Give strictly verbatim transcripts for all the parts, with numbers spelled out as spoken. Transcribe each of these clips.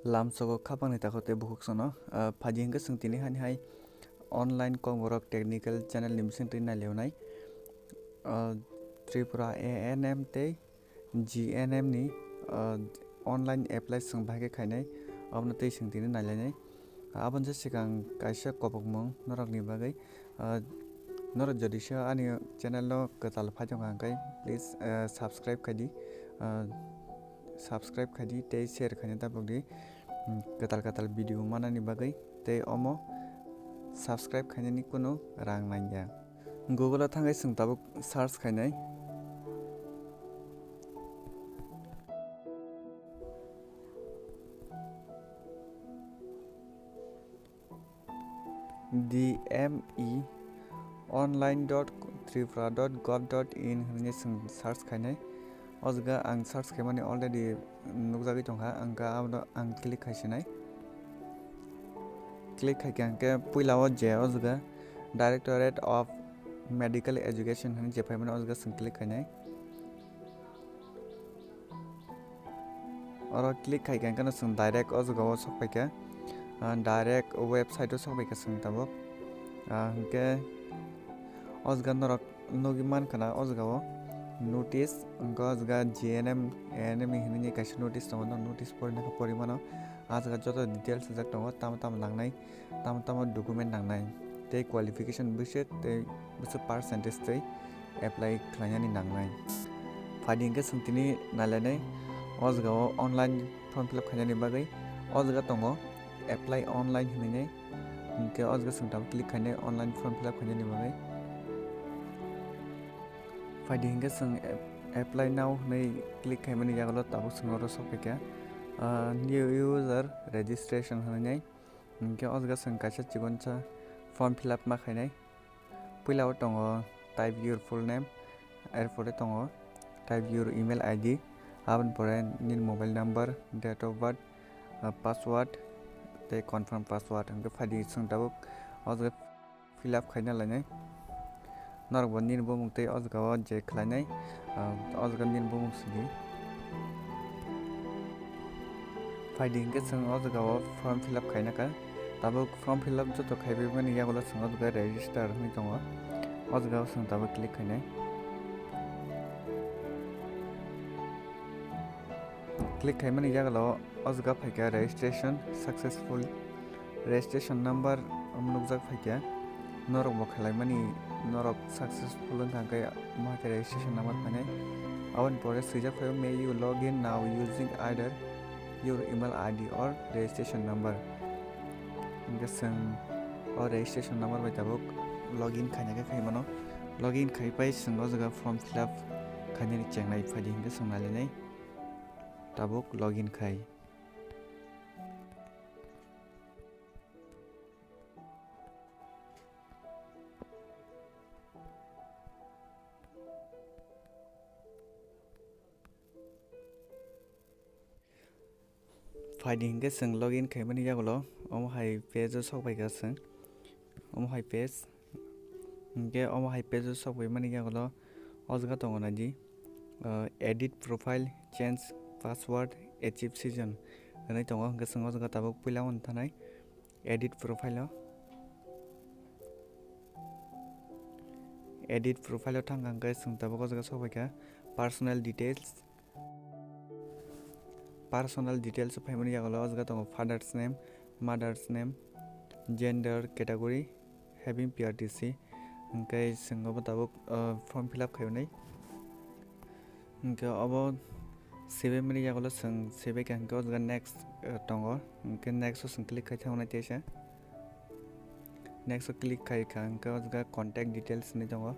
Lamsogo khapangni takhuk tei bukhuk sono, ah, phaidi hwnkhe chwng tini hani hai online Kokborok technical channel ni bisingtwi nailainai. Ah, Tripura A N M tei G N M ni, ah, online apply chwng bahai khe khainai, abono tei chwng tini nailainai. Aboni se swkang kaisa kobokmung norokni bagwi, ah, norok jodi se ani channel no kwtal phai tongkha hwnkhe please, ah, subscribe khaidi, ah, subscribe khaidi tei share khaina tabukdi, hmm, kwtal kwtal video manani bagwi tei omo subscribe khainani kunu rang nangya. Google o thangwi chwng tabuk search khainai. D M E online dot tripura dot gov dot in hwnwi chwng search khainai. O jaga ang search khaimani already nukjagwi tongkha, ang khe abono ang click khaisinai. Click khaikhe hwnkhe puila o je o jaga Directorate of Medical Education hwnwi je phaimani o jaga chwng click khainai. Oro click khaikhe hwnkhe no chwng direct o jaga o sok phaikha, ah, direct website o sok phaikha chwng tabuk. Ah, hwnkhe o jaga norok nugwi mankha na o jaga o notice, hwnkhe o jaga G N M, A N M ni hinwi kaisa notice tongo, no notice porina khe pori mano. Ah jaga joto details rijak tongo, tamo tamo nangnai, tamo tamo document nangnai, tei qualification bwswk tei bwswk percentage tei apply khlainani nangnai. Phaidi hwnkhe chwng tini nailainai o jaga o online form fill up khainani bagwi o jaga tongo apply online hinwi nai, hwnkhe o jaga chwng tabuk click khainai online form fill up khainani bagwi. Phaidi hwnkhe chwng ap-, apply now hwnwi click khaimani yagulo tabuk chwng oro sok phaikha, ah, new user registration hwnwi nai. Hwnkhe o jaga chwng kaisa chikonsa form fill up ma khainai. Puila o tongo type your full name, erpore tongo type your email I D, aboni pore nini mobile number, date of birth, ah, password tei confirm password. Hwnkhe phaidi chwng tabuk o jaga fill up khaina lainai. Norok bo nini bumung tei o jaga o je khlainai, ah, o jaga nini bumung sidi. Phaidi hwnkhe chwng o jaga o form fill up khaina kha. Tabuk form fill up joto khaibai mani yagulo chwng o jaga register hwnwi tongo. O jaga o chwng tabuk click khainai. Click khaimani yagulo o jaga phaikha registration successful, registration number omo nukjak phaikha. Norok bo khwlaimani norok successful wngkha hwnkhe omo hai khe registration number phainai. Aboni pore swijak phaio, "May you log in now using either your email I D or registration number." Hwnkhe chwng o registration number bai tabuk login khaina khe khai mano. Login khaipai chwng o jaga form fill up khainani chengnai phaidi hwnkhe chwng nailainai. Tabuk login khai. Phaidi hwnkhe chwng login khaimani yagulo omo hai page o sok phaikha chwng. Omo hai page. Hwnkhe omo hai page o sok phaimani yagulo o jaga tongo naidi, ah, edit profile, change password, achieve session hwnwi tongo. Hwnkhe chwng o jaga tabuk puila o thanai edit profile o. Edit profile o thangkha hwnkhe chwng tabuk o jaga sok phaikha personal details. Personal details o phaimani yagulo o jaga tongo father's name, mother's name, gender, category, having P R T C. Hwnkhe chwng obo tabuk, ah, form fill up khaimani. Hwnkhe obo swibaimani yagulo chwng swibaikha hwnkhe o jaga next, ah, tongo. Hwnkhe next o chwng click khai thangnai teisa. Next o click khaikha hwnkhe o jaga contact details hinwi tongo.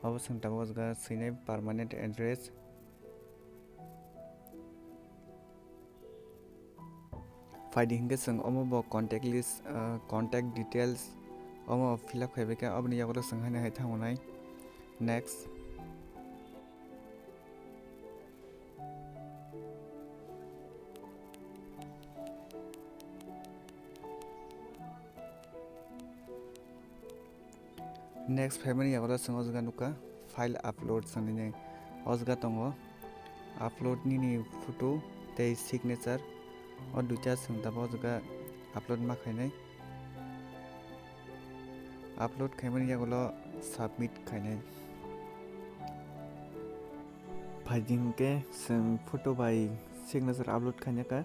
Obo chwng tabuk o jaga swinai permanent address. Phaidi hwnkhe chwng omo bo contact list, ah, contact details omo fill up khaibai khe, aboni yagulo chwng haino hai thango nai. Next. Next phaimani yagulo chwng o jaga nukha file upload hwnwi nai. O jaga tongo upload nini photo tei signature. O duita chwng tabuk o jaga upload ma khainai. Upload khaimani yagulo submit khainai. Phaidi hinkhe chwng photo bai signature upload khainai kha.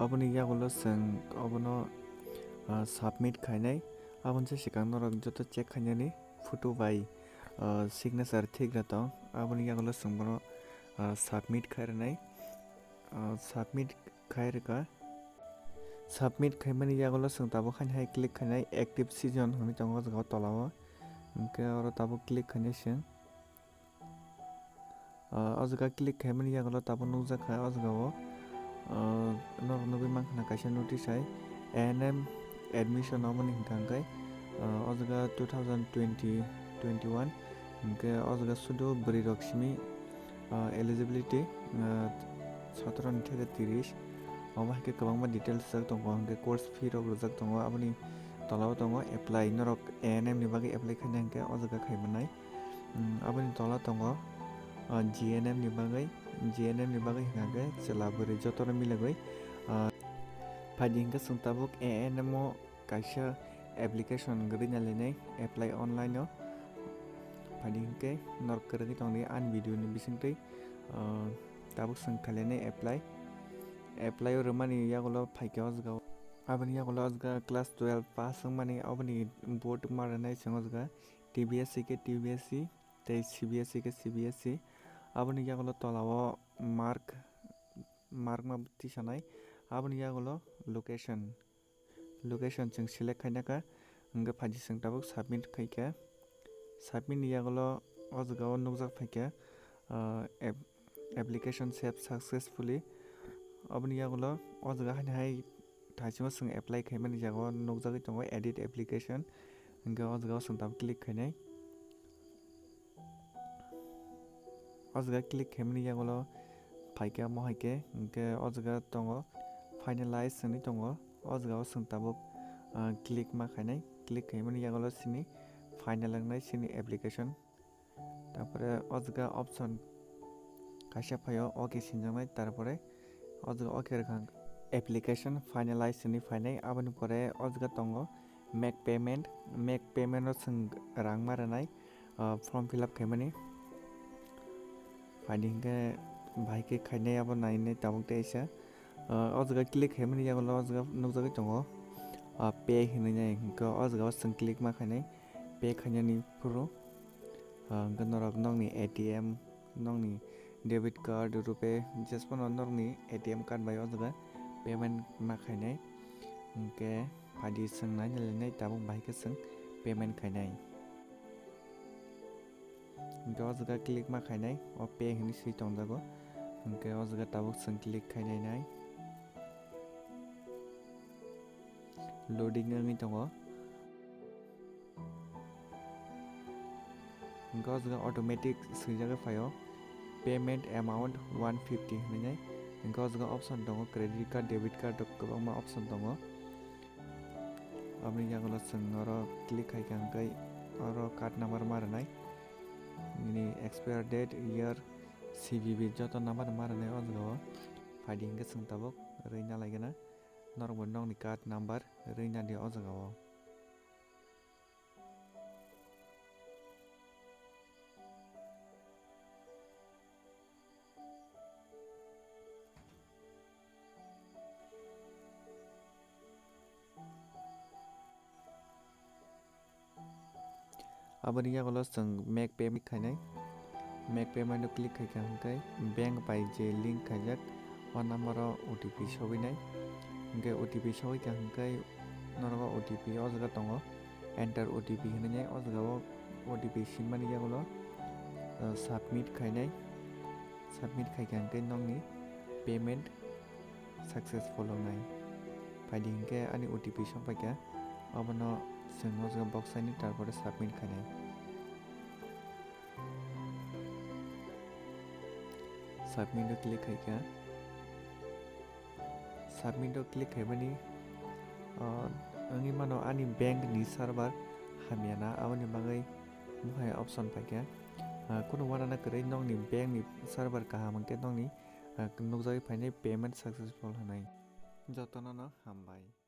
Oboni yagulo chwng obono, ah, submit khainai. Aboni se swkang norok joto check khainani photo bai, ah, signature thik rw tong. Aboni yagulo chwng bono, ah, submit khai rwnai. Ah, submit khai rwkha. Submit khaimani yagulo chwng tabuk haini hai click khainai, active season hinwi tongo o jaga o tola o. Hinkhe oro tabuk click khainai chwng. Ah, o jaga click khaimani yagulo tabuk nukjakha o jaga o. Ah, norok nugwi mankha na kaisa notice hai A N M admission oboni hinkha hinkhe, ah, o jaga two thousand twenty, twenty-one hinkhe o jaga sudu bwrwi rok simi, ah, eligibility, ah, sotoro ni theke tiris. Omo hai khe kwbangma details rijak tongo, hinkhe course fee rok rijak tongo, aboni tola o tongo apply, norok A N M ni bagwi apply khaina hinkhe o jaga khai manai. Hmm, aboni tola tongo, ah, G N M ni bagwi, G N M ni bagwi hinkhe chwla bwrwi jotono milagwi, ah, phaidi hinkhe chwng tabuk A N M o kaisa application rwna lainai, apply online o. Phaidi hinkhe norok kwrwngwi tongdi ani video ni bisingtwi, ah, tabuk chwng khailani apply. Apply o rwmani yagulo phaikhe o jaga o. Aboni yagulo o jaga class twelve pass wngmani oboni board ma rwnai chwng o jaga T B S C khe T B S C tei C B S C khe C B S C. Aboni yagulo tola o mark, mark ma tisanai. Aboni yagulo location. Location chwng select khaina kha, hwnkhe phaidi chwng tabuk submit khaikha. Submit ni yagulo o jaga o nukjak phaikha, ah, app-, application saved successfully. Oboni yagulo o jaga haini hai thaisimo chwng apply khaimani jaga o nukjagwi tongo edit application, hwnkhe o jaga o chwng tabuk click khainai. O jaga click khaimani yagulo phaikhe omo hai khe, hinkhe o jaga tongo finalize hinwi tongo. O jaga o chwng tabuk, ah, click ma khainai. Click khaimani yagulo chini final wngnai chini application. Tarpore o jaga option kaisa phaio, okay sinjaknai. Tarpore o jaga okay rwkha, application finalize hinwi phainai. Aboni pore o jaga tongo make payment. Make payment o chwng rang ma rwnai, ah, form fill up khaimani. Phaidi hinkhe bahai khe khainai abo nainai tabuk teisa. Ah, o jaga click khaimani yagulo o jaga nukjagwi tongo, ah, pay hinwi nai. Hinkhe o jaga o chwng click ma khainai pay khainani phuru. Ah, hinkhe norok nokni A T M, nokni debit card, RuPay, jesphano nokni A T M card bai o jaga payment ma khainai. Hinkhe phaidi chwng naina lainai tabuk bahai khe chwng payment khainai. Hinkhe o jaga click ma khainai, o pay hinwi swi tongjago. Hinkhe o jaga tabuk chwng click khainai nai. Loading wngwi tongo. Hinkhe o jaga automatic swijagwi phaio, payment amount one fifty hinwi nai. Hinkhe o jaga option tongo, credit card, debit card rok kwbangma option tongo. Aboni yagulo chwng oro click khaikha hinkhe oro card number ma rwnai, nini expire date, year, C V V joto number ma rwnai o jaga o. Phaidi hinkhe chwng tabuk rwina laigana, norokbo nokni card number rwina di o jaga o. Aboni yagulo chwng make payment khainai. Make payment o click khaikha hinkhe bank bai je link khaijak o number o O T P sogwinai. Hinkhe O T P sogwikha hinkhe norok O T P o jaga tongo, enter O T P hinwi nai. O jaga o O T P simmani yagulo, uh, submit khainai. Submit khaikha hinkhe nokni payment successful wngnai. Phaidi hinkhe ani O T P sokphaikha, obono chwng o jaga box saini, tarpore submit khainai. Submit o click khaikha. Submit o click khaimani, ah, wngwi mano ani bank ni server hamya na, aboni bagwi buphai option phaikha. Ah, kunu uanana kwrwi nokni bank ni server kaham hwnkhe nokni, ah, nukjagwi phainai payment successful hinwi. Jotono no hambai.